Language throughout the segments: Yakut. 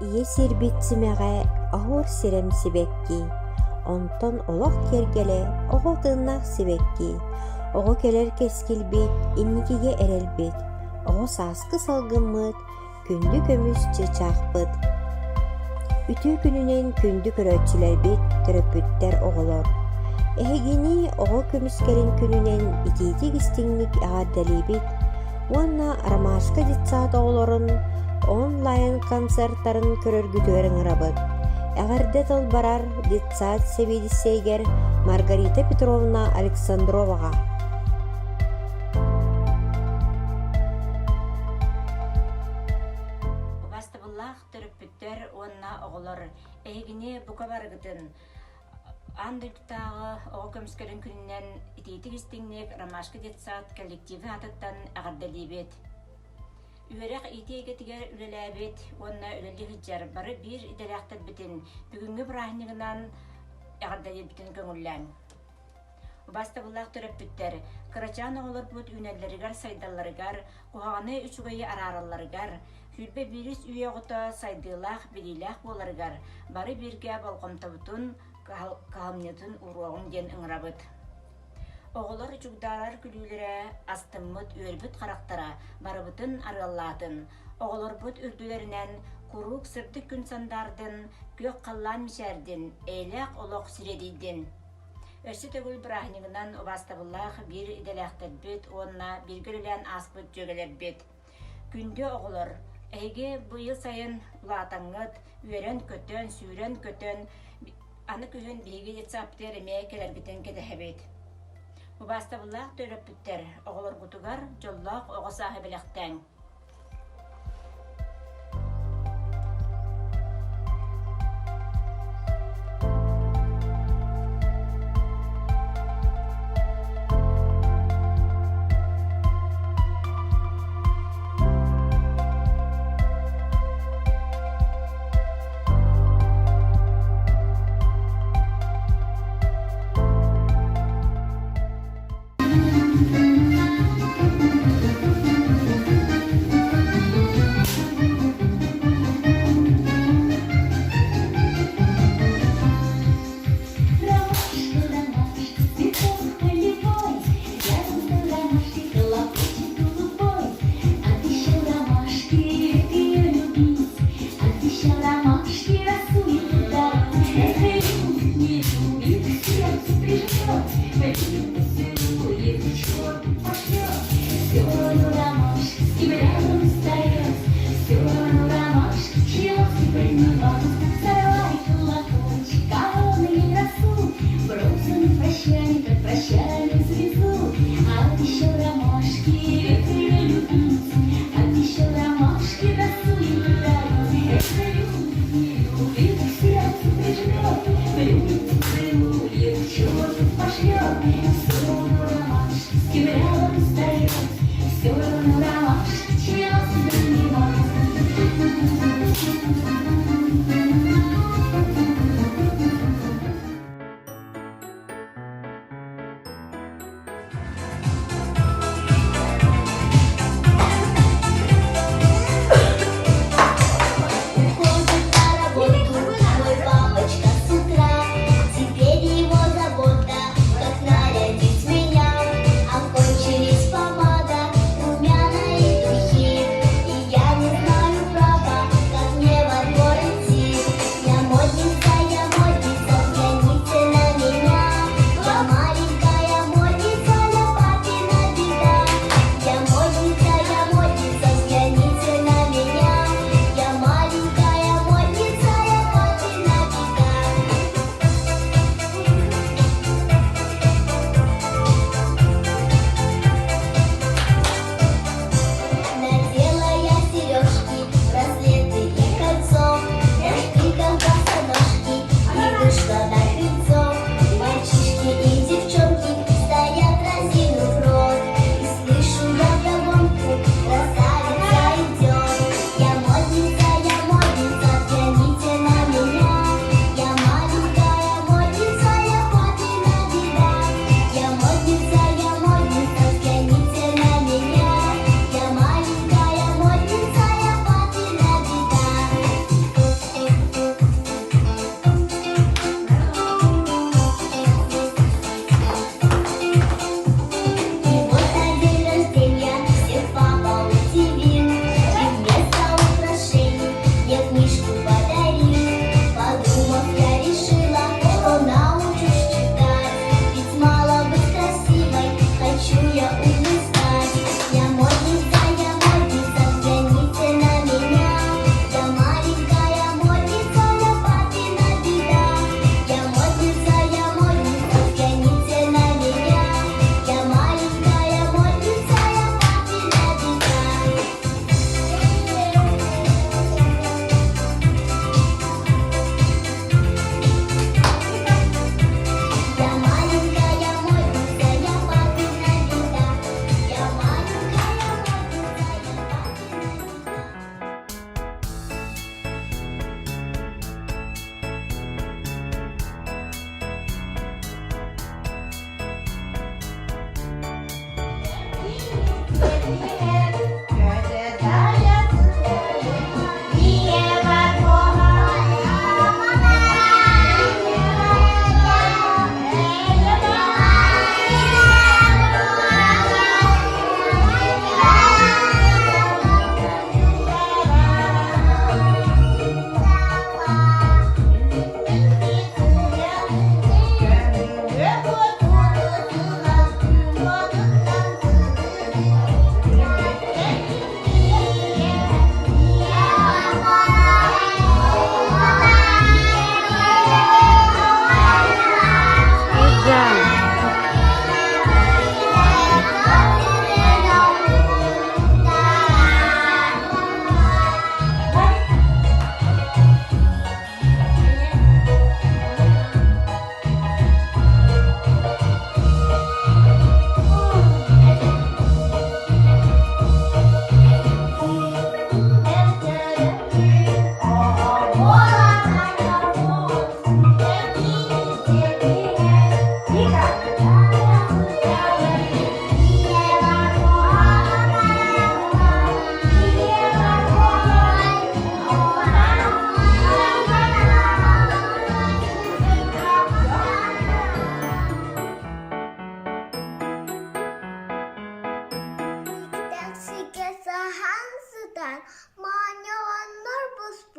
Ийэ сирбит симэҕэ оһуор сирэм сибэкки, онтон олох киэргэлэ оҕо тыыннаах сибэкки, оҕо кэлэр кэскилбит, инникигэ эрэлбит, оҕо сааскы салгыммыт, күндү көмүс чыычаахпыт. Үтүө күнүнэн күндү көрөөччүлэрбит, төрөппүттэр, оҕолор! Эһигини оҕо көмүскэлин күнүнэн итиитик-истиҥник эҕэрдэлиибит уонна Ромашка детсад оҕолорун онлайн концертарын көрөргүтүгэр ыҥырабыт. Эҕэрдэ тыл барар детсад сэбиэдиссэйигэр Маргарита Петровна Александроваҕа. Убаастабыллаах төрөппүттэр уонна оҕолор, эһигини бука барыгытын Аан дойдутааҕы оҕо көмүскэлин күнүнэн итиитик-истиҥник Ромашка детсад коллективын аатыттан эҕэрдэлиибит. Үөрэх иитии эйгэтигэр үлэлээбит уонна үлэлии сылдьар бары биир идэлээхтэрбитин бүгүҥҥү бырааһынньыгынан эҕэрдэлиирбитин көҥүллээҥ. Убаастабыллаах төрөппүттэр, кырачаан оҕолорбут үүнэллэригэр-сайдалларыгар, куһаҕаны үчүгэйи арааралларыгар, 21 үйэ оҕото сайдыылаах, билиилээх буоларыгар бары бииргэ болҕомтобутун, кыһамньытын ууруоҕуҥ диэн ыҥырабыт. Оҕолор чугдаарар күлүүлэрэ, астыммыт, үөрбүт харахтара барыбытын арыаллаатын, оҕолорбут үрдүлэринэн куруук сырдык күн сандаардын, күөх халлаан мичээрдин, эйэлээх олох сириэдийдин! Өссө төгүл бырааһынньыгынан убаастабыллаах биир идэлээхтэрбит уонна бииргэ үлэлээн ааспыт дьүөгэлэрбит. Күндү оҕолор, эһиги быйыл сайын улаатаҥҥыт, үөрэн-көтөн, сүүрэн-көтөн, аны күһүн биһиги детсадпытыгар эмиэ кэлэргитин кэтэһэбит. Убаастабыллаах төрөппүттэр, оҕолоргутугар дьоллоох оҕо сааһы бэлэхтээҥ. Ромашка, ромашка, цветок полевой, Рядом с ромашкой колокольчик голубой. Обещал ромашке ее любить, Обещал ромашке росу ему дарить. Эх, любит, не любит, к сердцу прижмет, Полюбит, поцелует, к черту пошлет. Все равно ромашка с ним рядом встает, Все равно ромашка челки поднимает. Сорвай колокольчик, короны росу, Бросим прощай, как прощали звезду. Обещал ромашки ветры любить, Обещал ромашки росу ему дарить. Это любит, не любит, к сердцу прижмет, Полюбит, поцелует, к черту пошлет. Все равно ромашки с кем рядом встает, Все равно ромашки челки поднимает. Уходит на работу мой папочка с утра. Теперь его забота, как нарядить меня. Окончились помада, румяна и духи. И я не знаю, право, как мне во двор идти.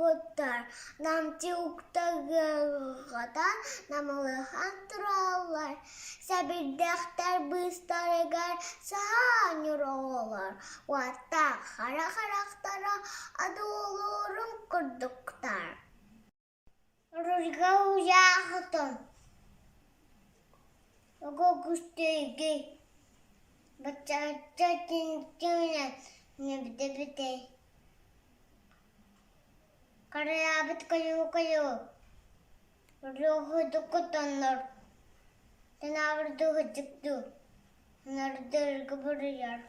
Буолбуттар, намчы уктаргатан намылыһан тураллар, сэбирдэхтэр быыстарыгар саһаан оҥороллор, уоттаах хара харахтара одуулуурун курдуктар. Рульга уйаахытын, Огогустуйгый, бачча тинтиҥинэн нөбүтэбитэй Караабыт кайуу-кайуу, Руоһудукутаннар, Танаабырдыһыдьыктыы, Нардырга буруйар.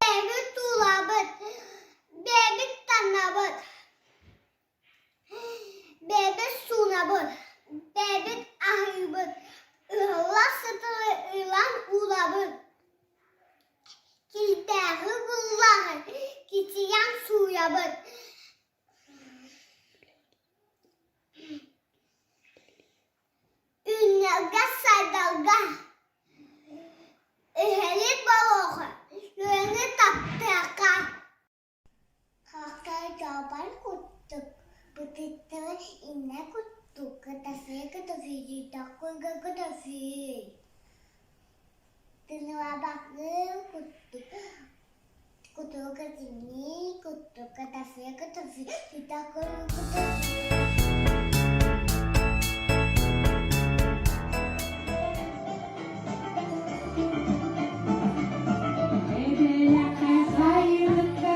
Бэйэбит туулаабыт, бэйэбит таннабыт, Бэйэбит суунабыт, бэйэбит аһыыбыт, ыһылла сытары ылан уулабыт Килбээҕи буллаҕы кичийэн сууйабыт Үүннэргэ сайдарга Иһэрит болуоха, үөҥү таптыахха Хахтай дьаабар курдук, бытыттара иннэ курдук, кытафый кытафый такой кытафый. Тыллаабаккын курдук, кутурука тимнии курдук, кытафый кытафый такой кытафый. Эбэлэххэ сайылыкка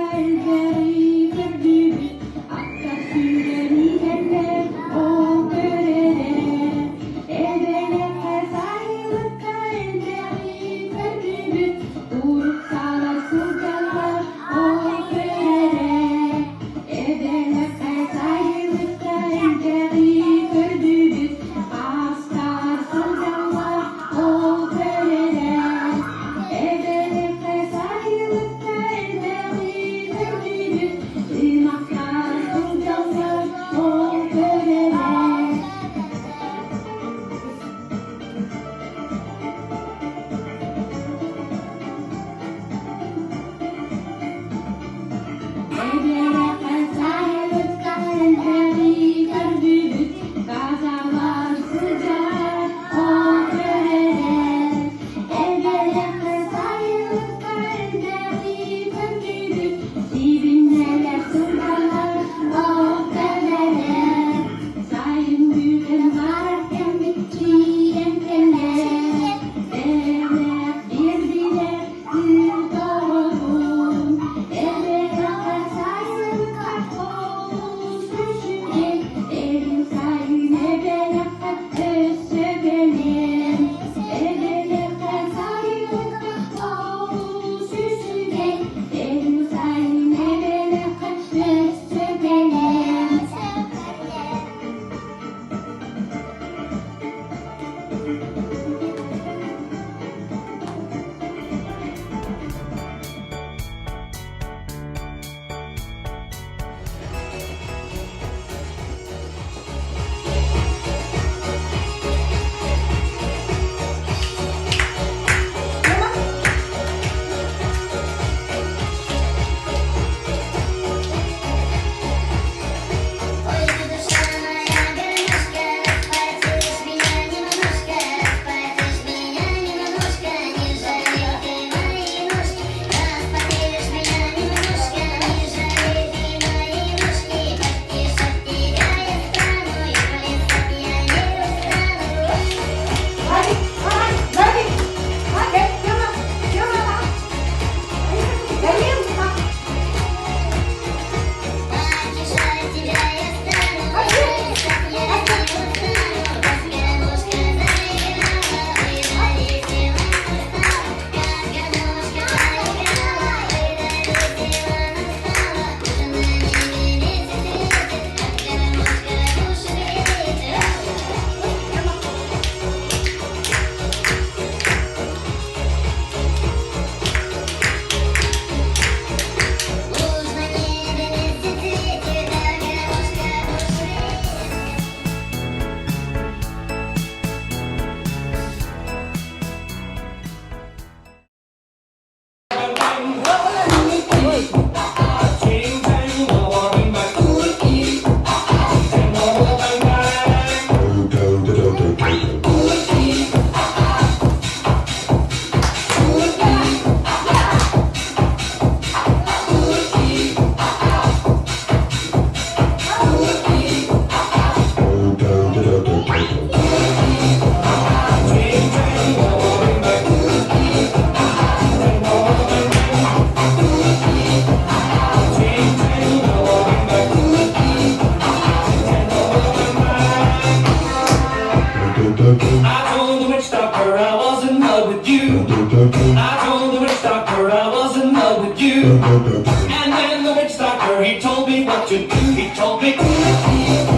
Бүгүн ытык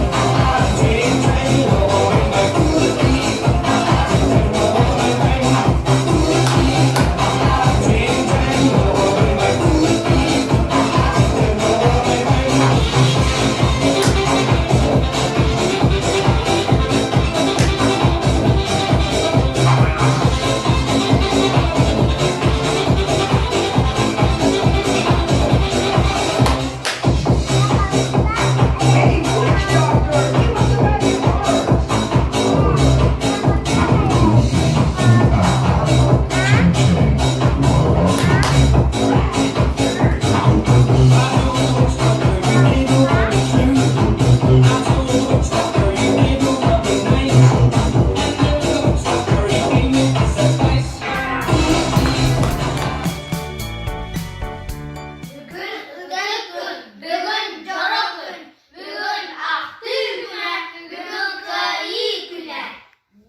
күн, бүгүн дьоро күн, бүгүн ахтыы күнэ, бүгүн кыайыы күнэ.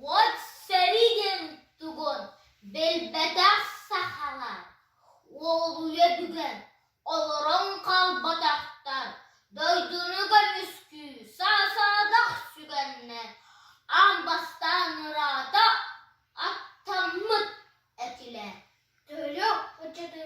Уот сэрии диэн тугун билбэтэх сахалар уолуйа бүгэн олорон хаалбатахтар, дойдуну көмүскүү саа-саадах сүгэннэр аан бастаан ыраата аттаммыт этилэр. Төһөлөөх ыччаты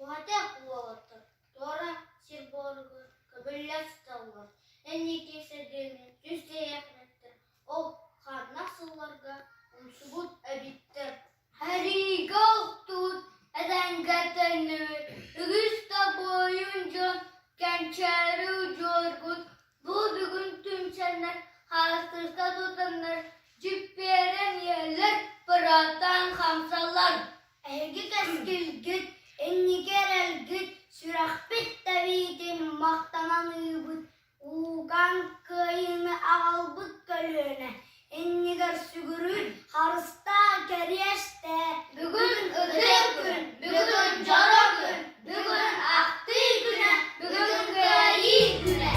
уһатыах уолаттар туора сир буоругар көбүллэ сыталлар, инники сэргэни түстэйэхнэттэр, ол ханна сылларга умсубут эбиттэр. Сэриигэ охтубут этэҥҥэ төннүбүт үгүс да буойун дьон кэнчээри удьуоргут бу бүгүн түмсэннэр хаастыска тутаннар дьиппиэрэн иһэллэр, бырааттаан хамсаллар. Эһиги кэскилгит, инники эрэлгит, сүрэхпит тэбиитин махтанан ыыбыт, Уугаан кыайыыны аҕалбыт көлүөнэ иннигэр сүгүрүй, харыстаа, кэриэстээ. Бүгүн ытык күн, бүгүн дьоро күн, бүгүн ахтыы күнэ, бүгүн кыайыы күнэ.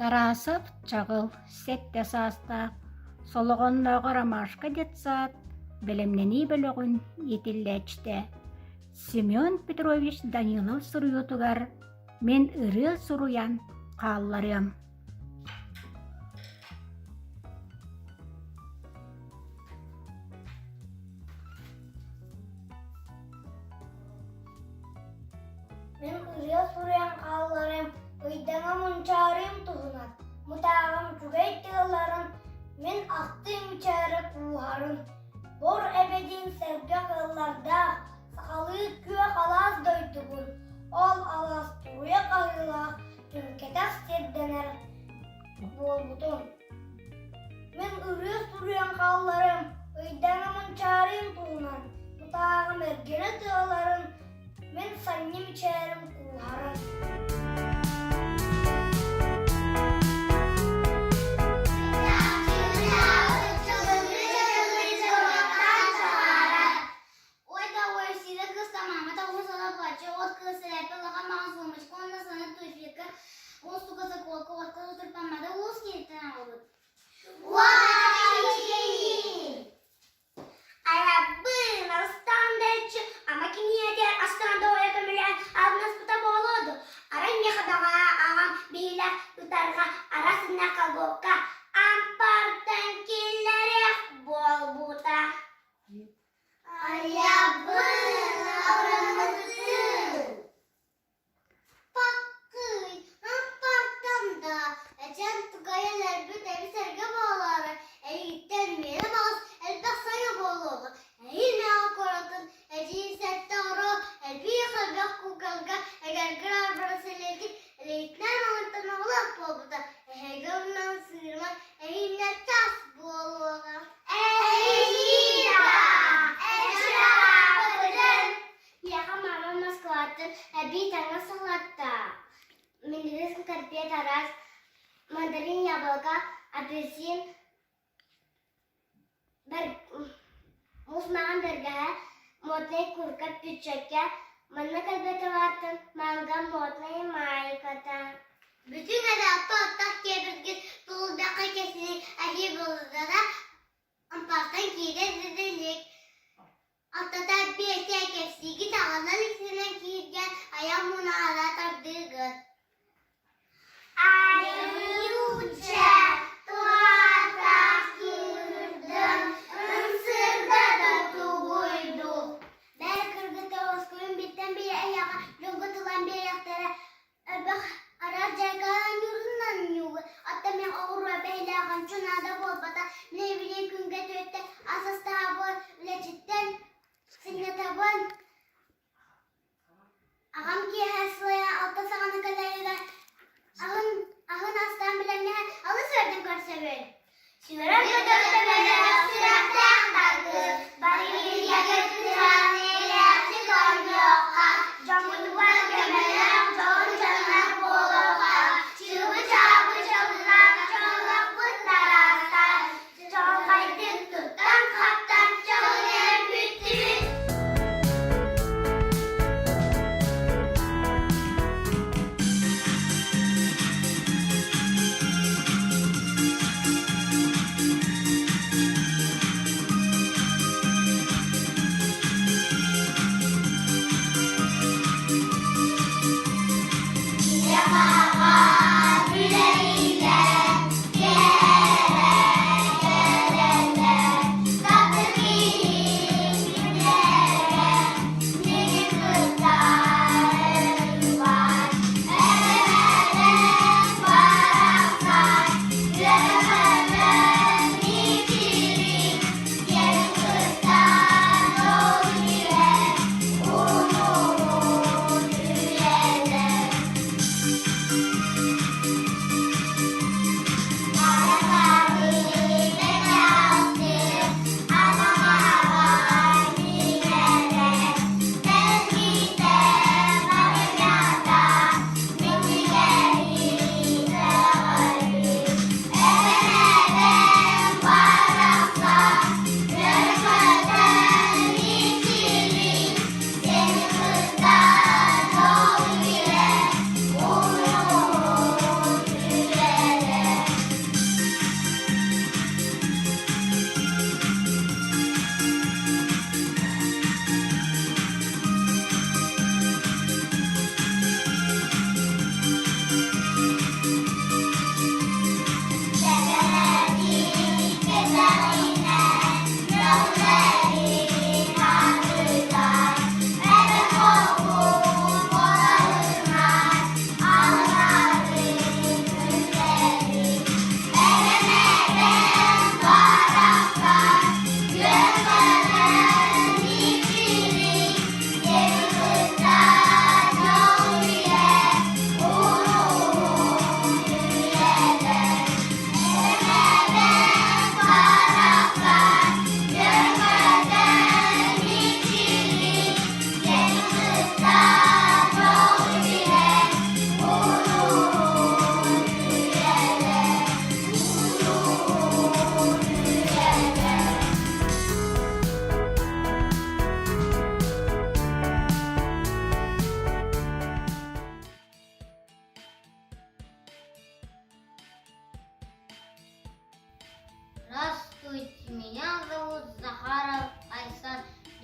Тарасов Чаҕыл сэттэ саастаах Солоҕоннооҕу Ромашка детсад бэлэмнэнии бөлөҕүн иитиллээччитэ Семен Петрович Данилов суруйуутугар мин ырыа суруйан хаалларыам. Мин ырыа суруйан хаалларым, ыйдаҥа мунчаарыым туһунан, мутааҕым үчүгэй тыалларын, мин ахтыы мичээрэ кууһарын. Бор эбэдиин сэргэх ыаллардаах, сахалыы күөх алаас дойдубун, ол алаас туруйа хаһыылаах, түҥкэтэх сирдэнэр буолбутум. Мин ырыа суруйан хаалларым, ыйдаҥа мунчаарыым туһунан, тутааҕым эргэрэ тыаларын, мин санньы мичээрим кууһарын. Ой да ой, сире кыыста маама тоҕус сала плача, от кыыс сэлээппэ улахан маҕан сумочка уонна сана туфелька, уус тука заколка, отка утурпаммата уус киһиттэн аҕалбыт. Арабын арыстаан дайчы, ама киниэтэ астаан да ойо көмөлөөн алнаспыта буолуо дуо? Арай миэхэ баҕаа аҕам биһилэх ытарга арасына колготка ампартан киллэриэх буолбута. Айабын абыраммытын Паккый, ампартан да, эчэн тугайан өлбүт эбис эргэ буолаары, эйигиттэн миэнэ баҕас элбэх саҥа буолуоҕа. Эһиил мэҕэ куоратын эдьиий сэттэ оро элбиих элбэх куукалга эгэлгэ бырасылетик илиитинэн алынтан оҕолоох буолбута. Эһиги оннун сыырыман эһиилнэ тас буолуоҕа. Миэхэ мама Москваттан эбии таҥас ылатта. Минньигэс кэмпиэт араас, мандарин, яблоко, апельсин, муус маҥан бэргэһэ, моднай курка, пиджакка, манна кэлбэтэ баартан манга моднай маайката. Бүтүн эрэ аттах киэбиргит тулуйдахха кэсини аһыы буоллара ампаартан киирэр илик Алтата биэсэ кэпсиигит аҕалан иксинэн кииргэ айан мунаара тардыыгыт. Айууча туһатах кыырдым, ымсыырда да тугуйдук. Бэл кыргыттар оскуйун биттэн биир эйэҕэ дьолго тылан биэриэхтэрэ Элбэх араас дьайыкаан ньуурунан ньуугу, оттон мин оҕуруо бэһилээҕин наада буолбата, мин эбилии күҥҥэ түөртэ ас астаабын, үлэчиттэн сынньатабын. Аҕам киэһэ сылайа алта саҕана кэлэригэр аһын, аһын астаан бэлэмнэһэн алыс үөрдэн көрсөбүн. Сүрэх көтөр сүрэхтээх тардыы, барыйыгар кыһан элээхтик оонньуохха, дьоммутугар көмөлөөх дьон дьоннор буолуохха, чыыбы-чаабы дьоллоох дьоллохпут тараастаан, чолхайдык туттан-хаптан дьолунан бүттүбүт.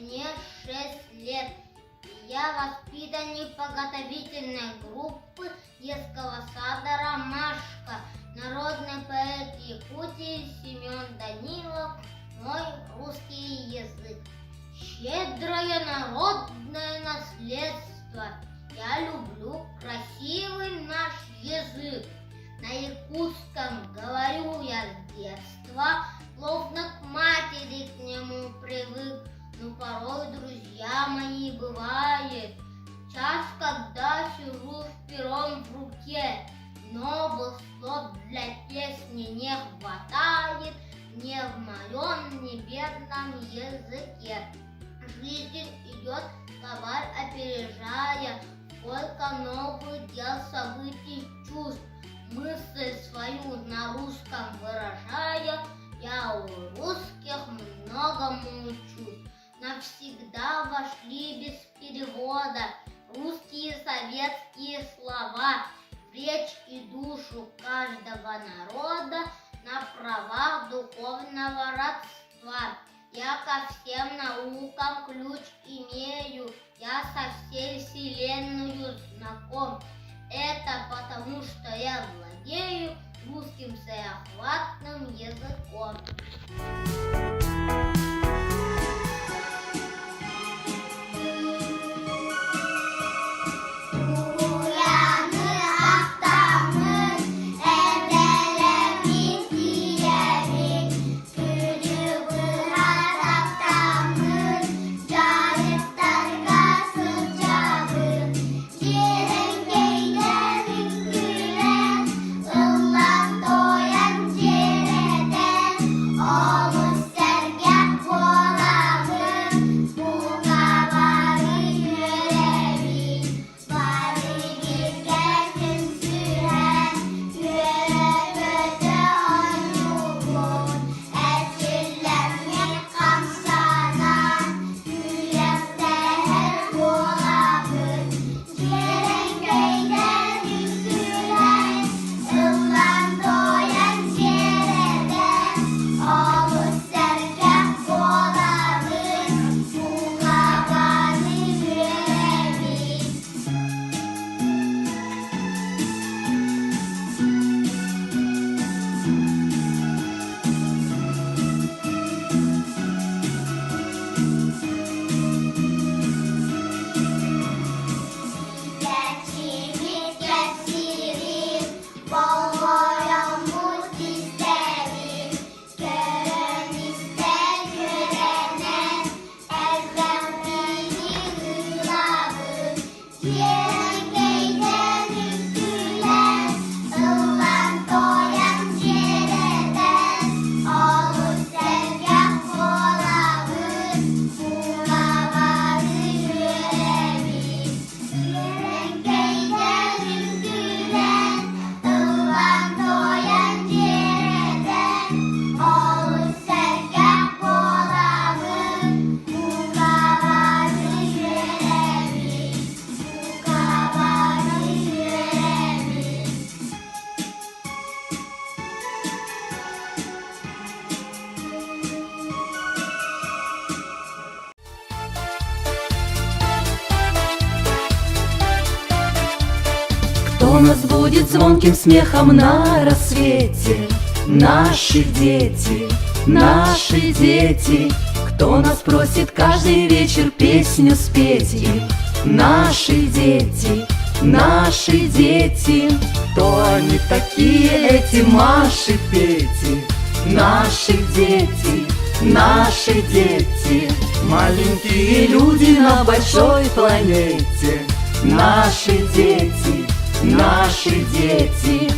Мне 6 лет. Я воспитанник подготовительной группы детского сада «Ромашка». Народный поэт Якутии Семен Данилов «Мой русский язык». Щедрое народное наследство. Я люблю красивый наш язык. На якутском говорю я с детства, Словно к матери к нему привык. Но порой, друзья мои, бывает, Час, когда сижу с пером в руке, Новых слов для песни не хватает Мне в моем небесном языке. Жизнь идет, словарь опережая, Сколько новых дел, событий, чувств, Мысль свою на русском выражая, Я у русских многому учусь. Навсегда вошли без перевода Русские советские слова В речь и душу каждого народа На правах духовного родства. Я ко всем наукам ключ имею, Я со всей вселенную знаком. Это потому, что я владею русским всеохватным языком. Уйаны ахтаммын, эбэлэрбин тиийэбин, күнү быһа таптааммын, дьарыктарга сылдьабын, Дьиэрэҥкэйдэн үҥкүүлээн, ыллаан-туойан дьиэрэтэн, олус сэргэх буолабын, бука бары үөрэбин, бары бииргэ түмсүһэн, үөрэ-көтө оонньуубут, эрчиллэммит хамсанан, күрэхтэһэр буолабыт. Дьиэрэҥкэйдэн үҥкүүлээн, ыллаан-туойан дьиэрэтэн, олус сэргэх буолабыт, бука бары үөрэбит. Кэпсиибит, кэпсиибит, болҕойоммут истэбит, көрөн истэн үөрэнэн, элбэх билии ылабыт, Дьиэрэҥкэйдэн үҥкүүлээн, ыллаан-туойан дьиэрэтэн, олус сэргэх буолабыт, бука бары үөрэбит. Дьиэрэҥкэйдэн үҥкүүлээн, ыллаан-туойан дьиэрэтэн, олус сэргэх буолабыт, бука бары үөрэбит. Кто нас будет звонким смехом на рассвете? Наши дети, наши дети. Кто нас просит каждый вечер песню спеть им? Наши дети, наши дети. Кто они такие, эти Маши, Пети? Наши дети, наши дети. Маленькие люди на большой планете. Наши дети, наши дети.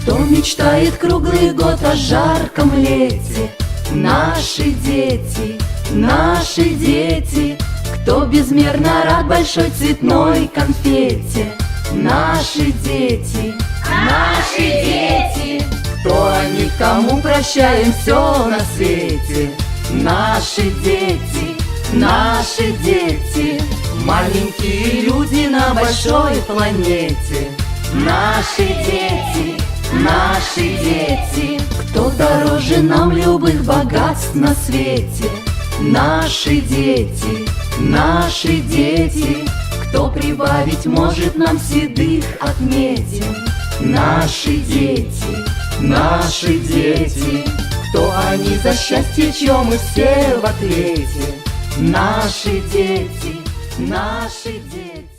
Кто мечтает круглый год о жарком лете? Наши дети, наши дети. Кто безмерно рад большой цветной конфете? Наши дети, наши дети. Кто они, кому прощаем все на свете? Наши дети, наши дети. Маленькие люди на большой планете. Наши дети, наши дети. Кто дороже нам любых богатств на свете? Наши дети, Наши дети, кто прибавить может нам седых отметим. Наши дети, наши дети, кто они за счастье, чье мы все в ответе. Наши дети, наши дети.